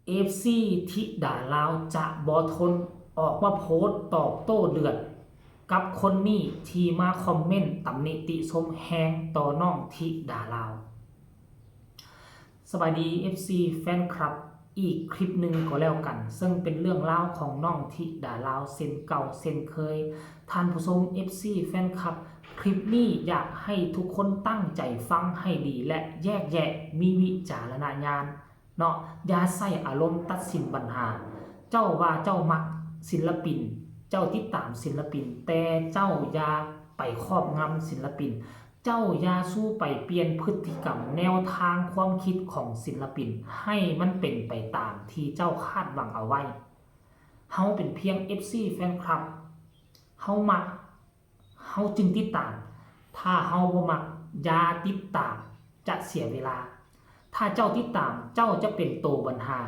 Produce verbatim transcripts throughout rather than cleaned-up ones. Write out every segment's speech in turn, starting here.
เอฟซีธิดาลาวจะบ่ทน ออกมาโพสต์ตอบโต้เดือด กับคนนี้ที่มาคอมเมนต์ตำหนิติชมแฮงต่อน้องธิดาลาว สบายดี เอฟซี แฟนคลับ อีกคลิปหนึ่งก็แล้วกัน ซึ่งเป็นเรื่องราวของน้องธิดาลาวเช่นเก่าเช่นเคย ท่านผู้ชม เอฟซี แฟนคลับ คลิปนี้อยากให้ทุกคนตั้งใจฟังให้ดีและแยกแยะ มีวิจารณญาณ เนาะ อย่าใช้อารมณ์ตัดสินปัญหา เจ้าว่าเจ้ามักศิลปิน เจ้าติดตามศิลปิน แต่เจ้าอย่าไปครอบงำศิลปิน เจ้าอย่าสู้ไปเปลี่ยนพฤติกรรมแนวทางความคิดของศิลปิน ให้มันเป็นไปตามที่เจ้าคาดหวังเอาไว้ เฮาเป็นเพียง เอฟซี แฟนคลับ เฮามัก เฮาจึงติดตาม ถ้าเฮาบ่มัก อย่าติดตาม จะเสียเวลา ถ้าเจ้าติดตาม เจ้าจะเป็นโตปัญหา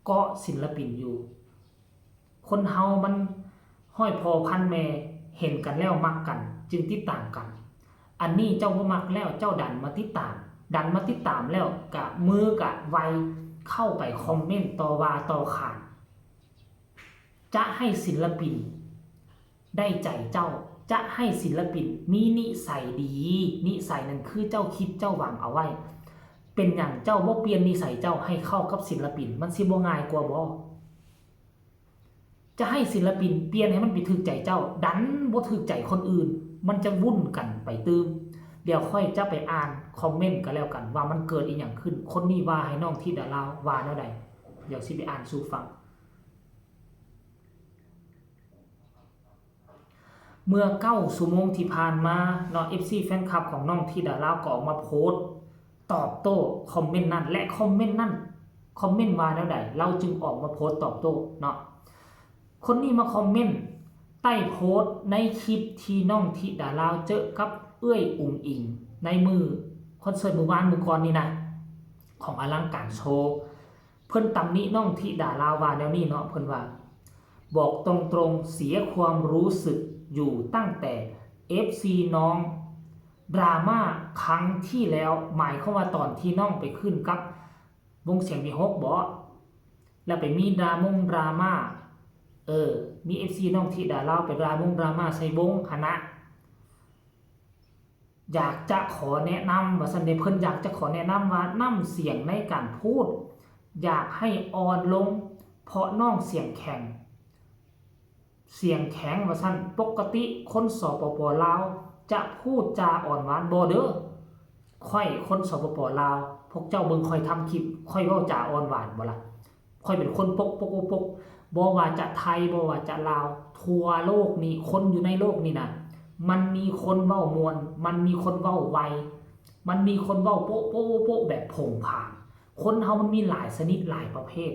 เกาะศิลปินอยู่ คนเฮามันร้อยพ่อพันแม่ เห็นกันแล้วมักกัน จึงติดตามกัน อันนี้เจ้าบ่มักแล้ว เจ้าดันมาติดตาม ดันมาติดตามแล้วกะมือกะไว เข้าไปคอมเมนต์ต่อว่าต่อขาน จะให้ศิลปินได้ใจเจ้า จะให้ศิลปินมีนิสัยดี นิสัยนั้นคือเจ้าคิดเจ้าหวังเอาไว้ เป็นหยังเจ้าบ่เปลี่ยนนิสัยเจ้าให้เข้ากับศิลปิน มันสิบ่ง่ายกว่าบ่ จะให้ศิลปินเปลี่ยนให้มันไปถืกใจเจ้า ดันบ่ถืกใจคนอื่น มันจะวุ่นกันไปตื่ม เดี๋ยวค่อยจะไปอ่านคอมเมนต์กันแล้วกัน ว่ามันเกิดอีหยังขึ้น คนนี้ว่าให้น้องธิดาลาวว่าแนวใด เดี๋ยวสิไปอ่านสู่ฟัง เมื่อเก้าชั่วโมงที่ผ่านมาเนาะ เอฟซี แฟนคลับของน้องธิดาลาวก็ออกมาโพสต์ตอบโต้คอมเมนต์นั้น และคอมเมนต์นั้น คอมเมนต์ว่าแนวใด เราจึงออกมาโพสต์ตอบโต้เนาะ คนนี้มาคอมเมนต์ใต้โพสต์ในคลิปที่น้องธิดาลาวเจอกับเอื้อยอุ๋งอิ๋ง ในมือคอนเสิร์ตมื้อวานมื้อก่อนนี่นะ ของอลังการโชว์ เพิ่นตำหนิน้องธิดาลาวว่าแนวนี้เนาะ เพิ่นว่า บอกตรงๆ เสียความรู้สึกอยู่ตั้งแต่ เอฟซี น้องดราม่าครั้งที่แล้ว หมายความว่าตอนที่น้องไปขึ้นกับวงเสียงวีหกบ่ แล้วไปมีดรามงดราม่า เออ มี เอฟซี น้องธิดาลาวไปดรามงดราม่าใส่วงหั้นนะ อยากจะขอแนะนำว่าซั่นเด้ เพิ่นอยากจะขอแนะนำว่าน้ำเสียงในการพูด อยากให้อ่อนลง เพราะน้องเสียงแข็ง เสียงแข็งว่าซั่น ปกติคน สปป ลาว จะพูดจาอ่อนหวานบ่เด้อ ข้อยคน สปป ลาว พวกเจ้าเบิ่งข้อยทำคลิป ข้อยเว้าจาอ่อนหวานบ่ล่ะ ข้อยเป็นคนปกปกปกปก บ่ว่าจะไทย บ่ว่าจะลาว ทั่วโลกนี่ คนอยู่ในโลกนี่นะ มันมีคนเว้าม่วน มันมีคนเว้าไว มันมีคนเว้าโป๊ะโป๊ะโป๊ะโป๊ะแบบโผงผาง คนเฮามันมีหลายชนิดหลายประเภท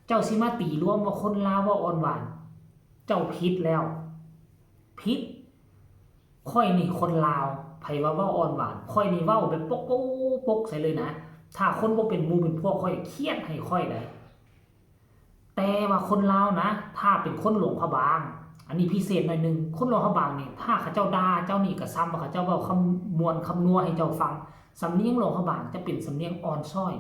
เจ้าสิมาตีรวมว่าคนลาวเว้าอ่อนหวาน เจ้าผิดแล้ว ผิด ข้อยนี่คนลาว ไผว่าเว้าอ่อนหวาน ข้อยนี่เว้าแบบปกปกปกใส่เลยนะ ถ้าคนบ่เป็นหมู่เป็นพวกข้อยเครียดให้ข้อยได้ แต่ว่าคนลาวนะ ถ้าเป็นคนหลวงพระบาง อันนี้พิเศษหน่อยหนึ่ง คนหลวงพระบางนี่ ถ้าเขาเจ้าด่าเจ้านี่ก็ซ้ำว่าเขาเจ้าเว้าคำม่วนคำนัวให้เจ้าฟัง สำเนียงหลวงพระบางจะเป็นสำเนียงอ่อนช้อย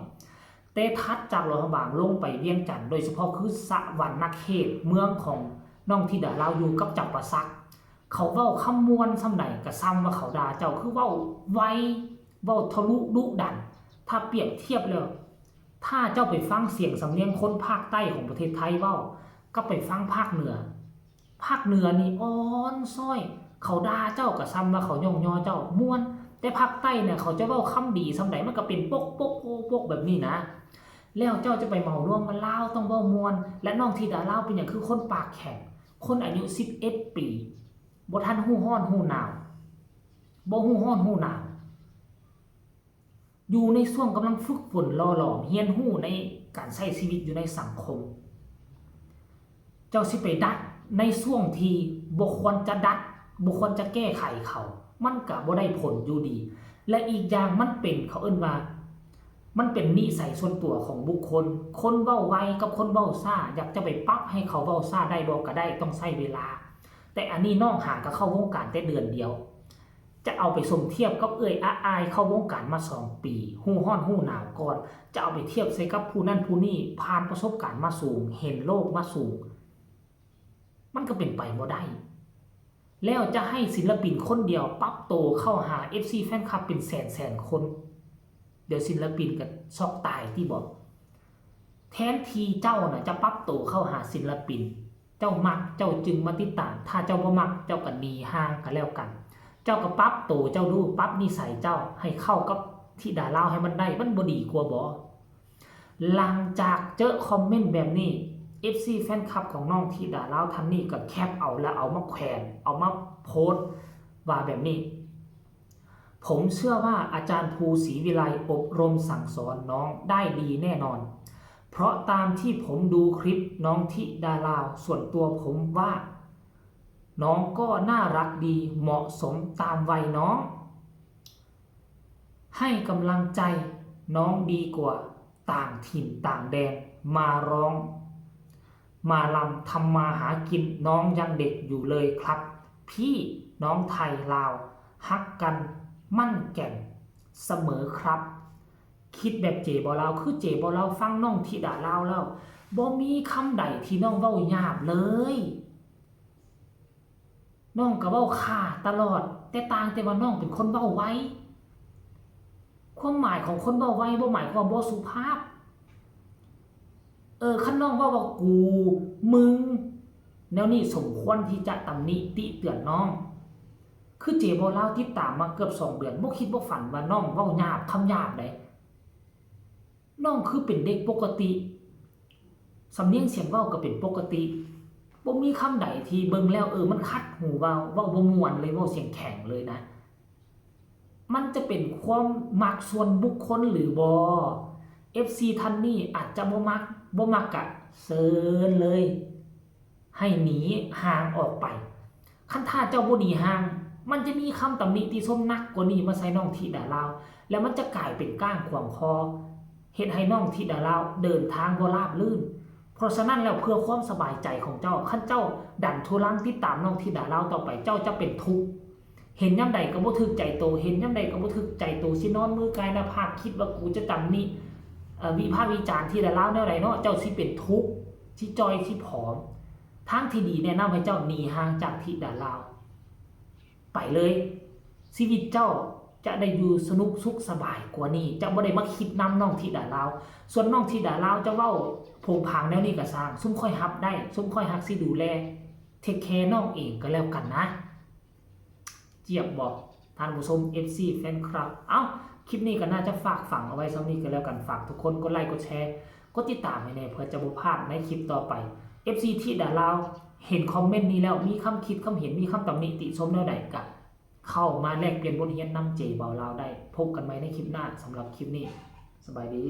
แต่ถัดจากหลวงพระบางลงไปเวียงจันทน์ โดยเฉพาะคือสะหวันนะเขต เมืองของน้องธิดาลาวอยู่กับจำปาสัก เขาเว้าคำม่วนส่ำใดก็ส่ำว่าเขาด่าเจ้า คือเว้าไว เว้าทะลุดุดัน ถ้าเปรียบเทียบแล้ว ถ้าเจ้าไปฟังเสียงสำเนียงคนภาคใต้ของประเทศไทยเว้า กับไปฟังภาคเหนือ ภาคเหนือนี่อ่อนช้อย เขาด่าเจ้าก็ส่ำว่าเขาย่องยอเจ้า ม่วน แต่ภาคใต้เนี่ยเขาจะเว้าคำดีส่ำใดมันก็เป็นปกปกปกปกแบบนี้นะ แล้วเจ้าจะไปเหมารวมว่าลาวต้องเว้าม่วน และน้องธิดาลาวเป็นหยังคือคนปากแข็ง คนอายุสิบเอ็ดปี บ่ทันฮู้ร้อนฮู้หนาว บ่ฮู้ร้อนฮู้หนาว อยู่ในช่วงกำลังฝึกฝนหล่อหลอม เรียนรู้ในการใช้ชีวิตอยู่ในสังคม เจ้าสิไปดัดในช่วงที่บ่ควรจะดัด บ่ควรจะแก้ไขเขา มันก็บ่ได้ผลอยู่ดี และอีกอย่างมันเป็น เขาเอิ้นว่า มันเป็นนิสัยส่วนตัวของบุคคล คนเว้าไวกับคนเว้าช้า อยากจะไปปรับให้เขาเว้าช้าได้บ่ก็ได้ ต้องใช้เวลา แต่อันนี้น้องหาก็เข้าวงการแต่เดือนเดียว จะเอาไปสมเทียบกับเอื้อยอาอายเข้าวงการมาสองปี ฮู้ร้อนฮู้หนาวก่อน จะเอาไปเทียบใส่กับผู้นั่นผู้นี่ ผ่านประสบการณ์มาสูง เห็นโลกมาสูง มันก็เป็นไปบ่ได้ แล้วจะให้ศิลปินคนเดียวปรับโตเข้าหา เอฟซี แฟนคลับเป็นแสนแสนคน เดี๋ยวศิลปินก็ช็อกตายติบ่ แทนที่เจ้าน่ะจะปรับโตเข้าหาศิลปิน เจ้ามักเจ้าจึงมาติดตาม ถ้าเจ้าบ่มักเจ้าก็หนีห่างก็แล้วกัน เจ้าก็ปรับโตเจ้าดู ปรับนิสัยเจ้าให้เข้ากับธิดาลาวให้มันได้ มันบ่ดีกว่าบ่ หลังจากเจอคอมเมนต์แบบนี้ เอฟซี แฟนคลับของน้องธิดาลาวท่านนี้ก็แคปเอาแล้วเอามาแขวน เอามาโพสต์ว่าแบบนี้ ผมเชื่อว่าอาจารย์ภูศรีวิไลอบรมสั่งสอนน้องได้ดีแน่นอน เพราะตามที่ผมดูคลิปน้องธิดาลาว ส่วนตัวผมว่า น้องก็น่ารักดี เหมาะสมตามวัยน้อง ให้กำลังใจน้องดีกว่าต่างถิ่นต่างแดนมาร้อง มาลำทำมาหากิน น้องยังเด็กอยู่เลยครับ พี่น้องไทยลาวฮักกันมั่นแก่นเสมอครับ คิดแบบเจบ่าวลาว คือเจบ่าวลาวฟังน้องธิดาลาวแล้ว บ่มีคำใดที่น้องเว้าหยาบเลย น้องก็เว้าค่าตลอด แต่ต่างแต่ว่าน้องเป็นคนเว้าไว ความหมายของคนเว้าไวบ่หมายความว่าบ่สุภาพ เออ คันน้องเว้าว่ากู มึง แนวนี้สมควรที่จะตำหนิติเตือนน้อง คือเจบ่าวลาวติดตามมาเกือบสองเดือน บ่คิดบ่ฝันว่าน้องเว้าหยาบ คำหยาบใด น้องคือเป็นเด็กปกติ สำเนียงเสียงเว้าก็เป็นปกติ บ่มีคำใดที่เบิ่งแล้ว เออ มันขัดหูเว้า เว้าบ่ม่วนเลย เว้าเสียงแข็งเลยนะ มันจะเป็นความมักส่วนบุคคลหรือบ่ เอฟซี ท่านนี้อาจจะบ่มัก บ่มักกะเซิญเลย ให้หนีห่างออกไป คันถ้าเจ้าบ่หนีห่าง มันจะมีคำตำหนิติชมหนักกว่านี้มาใส่น้องธิดาลาว แล้วมันจะกลายเป็นก้างขวางคอ เฮ็ดให้น้องธิดาลาวเดินทางบ่ราบรื่น เพราะฉะนั้นแล้วเพื่อความสบายใจของเจ้า คันเจ้าดันทุรังติดตามน้องธิดาลาวต่อไป เจ้าจะเป็นทุกข์ เห็นยามใดก็บ่ถูกใจโต เห็นยามใดก็บ่ถูกใจโต สินอนมือกายหน้าผาก คิดว่ากูจะตำหนิ เอ่อ วิพากษ์วิจารณ์ธิดาลาวแนวใดเนาะ เจ้าสิเป็นทุกข์ สิจ่อย สิผอม ทางที่ดีแนะนำให้เจ้าหนีห่างจากธิดาลาว ไปเลย ชีวิตเจ้าจะได้อยู่สนุกสุขสบายกว่านี้ จะบ่ได้มาคิดนำน้องธิดาลาว ส่วนน้องธิดาลาวจะเว้าโผงผางแนวนี้ก็ซ่าง ซุมข้อยรับได้ ซุมข้อยฮักสิดูแล เทคแคร์น้องเองก็แล้วกันนะ เจี๊ยบบ่ ท่านผู้ชม เอฟซี แฟนคลับ เอ้า คลิปนี้ก็น่าจะฝากฝังเอาไว้ส่ำนี้ก็แล้วกัน ฝากทุกคนกดไลค์ กดแชร์ กดติดตามให้แน่ เพื่อจะบ่พลาดในคลิปต่อไป เอฟซี ธิดาลาว เห็นคอมเมนต์นี้แล้ว มีคำคิดคำเห็น มีคำตำหนิติชมแนวใดก็เข้ามาแลกเปลี่ยนบทเรียนนำเจบ่าวลาวได้ พบกันใหม่ในคลิปหน้า สำหรับคลิปนี้ สบายดี